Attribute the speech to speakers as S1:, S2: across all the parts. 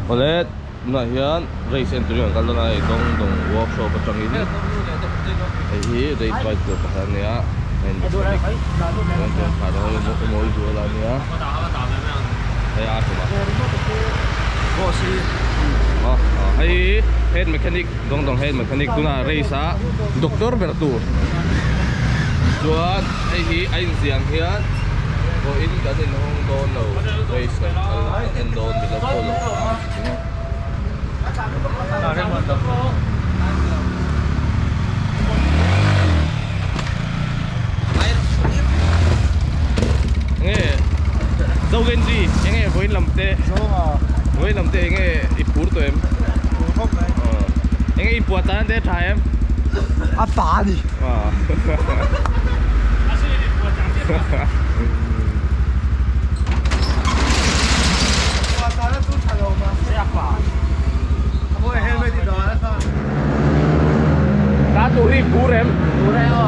S1: Awle tunah hian race en turin kan kal dawn a hei dawng dawng workshop atangin hei hi race bike tur pakhat a nia hei mechanic mawi zual a nia hei a tumah hei head mechanic dawng dawng head mechanic tunah race a doctor ber tur chuan hei hi a inziah ang hian vawiin kan inhawng dawn lo race kan kal kan en dawn min lo follow Enge Zogenji enge vawiin lam te vawiin lam te enge i phur tawh em?
S2: Phur khawp mai.
S1: Enge i puah tan te tha em?
S2: A pa a ni.
S1: Ta tur hi phur em?
S3: Phur e aw.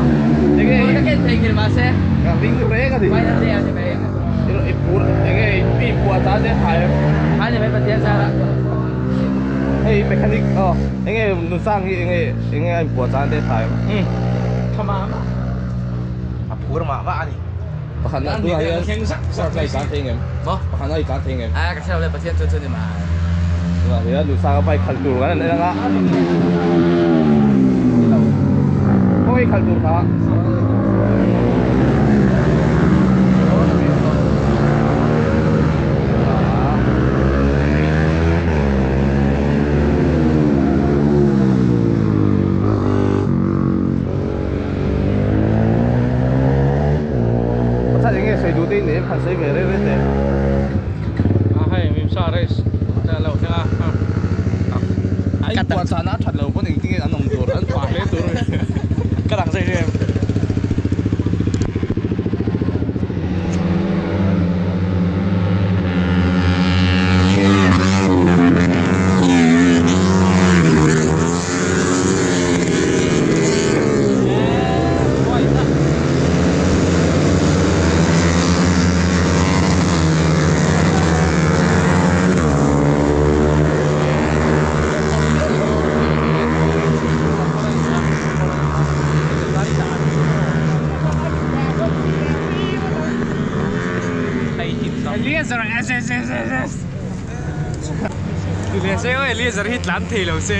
S1: Enge
S3: ka ken thei ngil mahse.
S1: Ka ring reng a ni.
S3: Vai na te a ni mai.
S1: I phur enge i puah tan te tha em?
S3: Tha ni mai Pathian zara.
S1: Hei mechanic aw enge nusang hi enge enge a inpuah tan te tha em?
S3: Um tha mah mah.
S2: A phur mah mah a ni.
S1: Pakhat na tunah hian start na i tlan thei ngem?
S3: Maw?
S1: Pakhat na i tlan thei ngem?
S3: A ka hre lo le Pathian chu chu ni mai.
S1: Tunah hian nusanga bike khalh tur kan han en anga. Khawngaih khalh tur kha. Pathian enge sawi duh te in nei em han sawi ve reng reng teh.
S4: A hei Mimsa race te a lo thleng a.
S1: A inpuah chahna a that lo pawn engtin nge an awm tur an pah hle tur a ni.
S4: Ka dang zai em. Eliezer hi tlan thei lo se.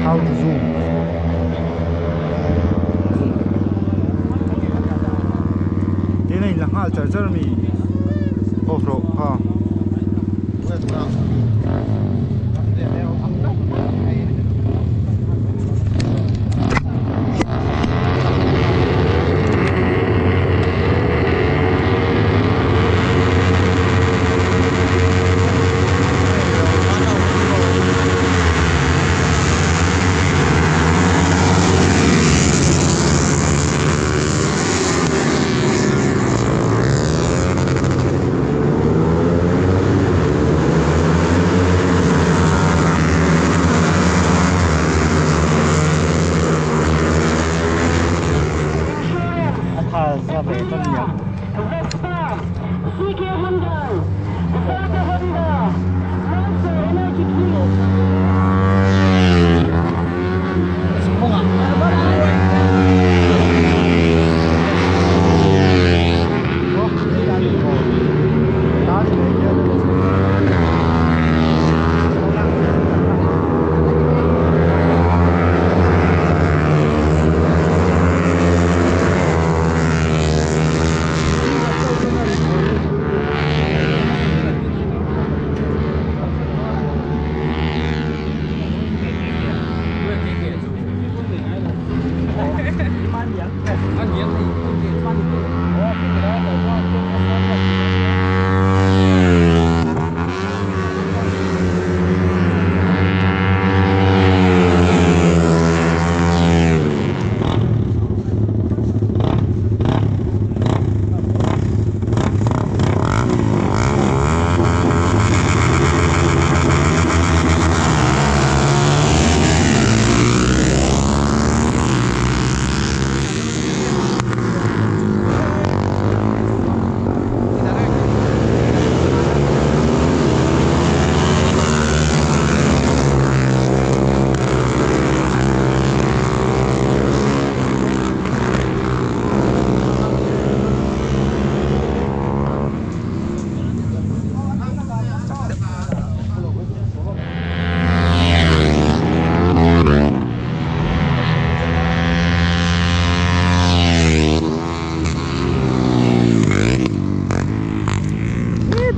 S2: How to zoom. Tena in la nghal char char mi. Off rawh kha.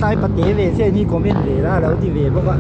S2: Hetlai pate ve chian hi comment ve la a lo ti ve bawk a.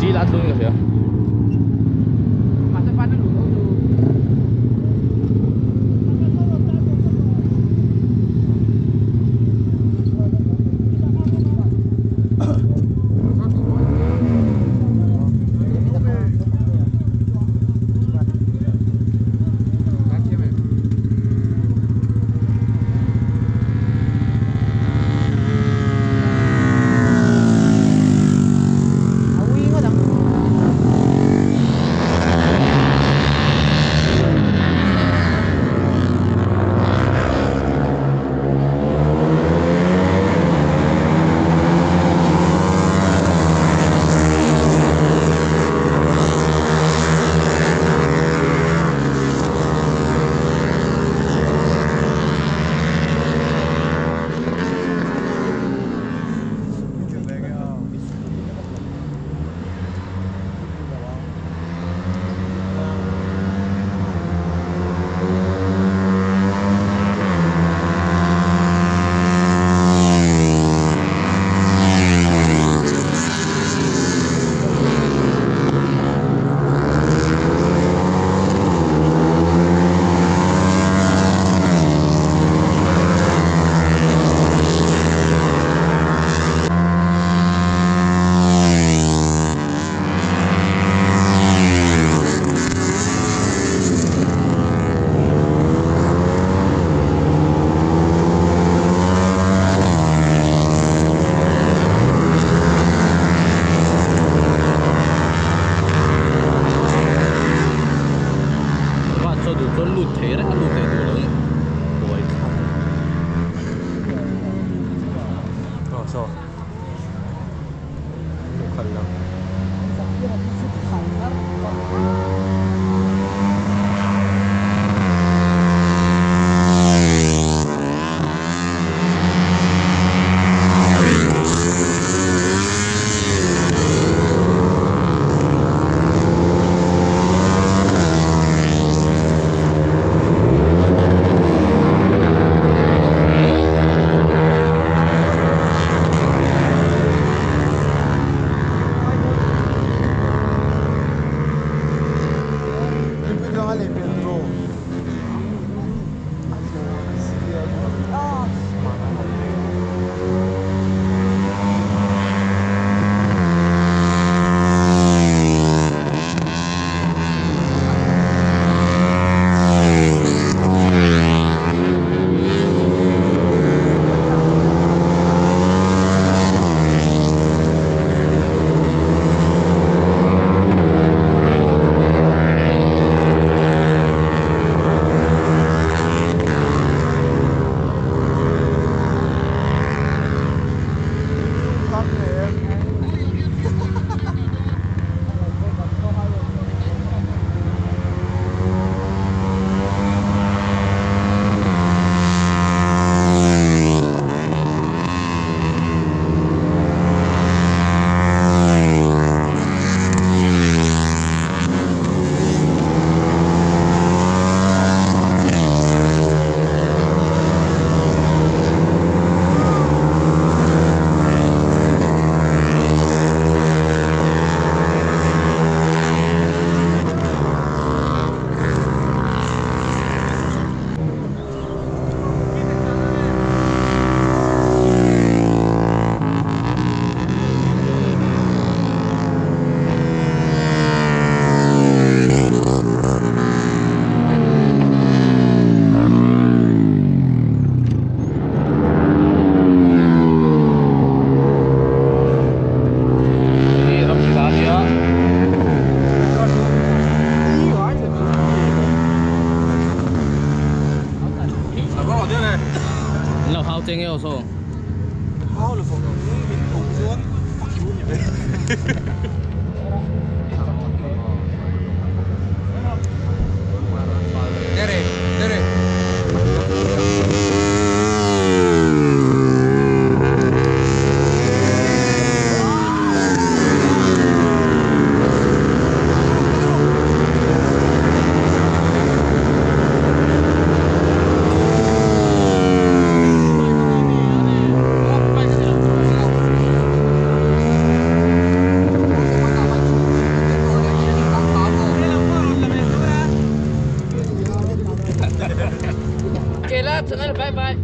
S1: Jail ah a tlu in ka hria. Van chaw duh chuan lut thei reng a lut leh duh lo ni buai thlak
S4: Aw saw luh khalh lo.
S3: channel，拜拜。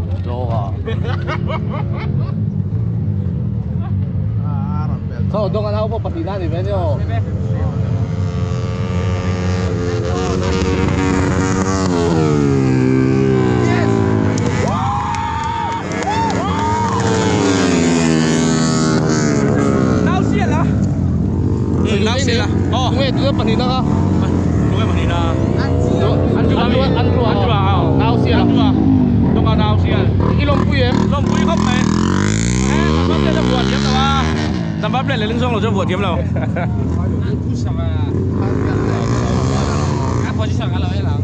S1: So, dong an po pati na ni Benyo.
S4: Nau sial la.
S1: Oh. Tunge tu pati na ka.
S4: Tunge pati na.
S1: Andrew Andrew Andrew
S4: Andrew ah.
S1: Nau sial.
S4: Andrew ah. Dong ah nau sial.
S1: Ilom pui em.
S4: Lom pui khop mai. Eh, number plate là vừa thiếm rồi à. Number plate là linh song là cho vừa thiếm rồi.
S3: 啊，position 啊，老一郎。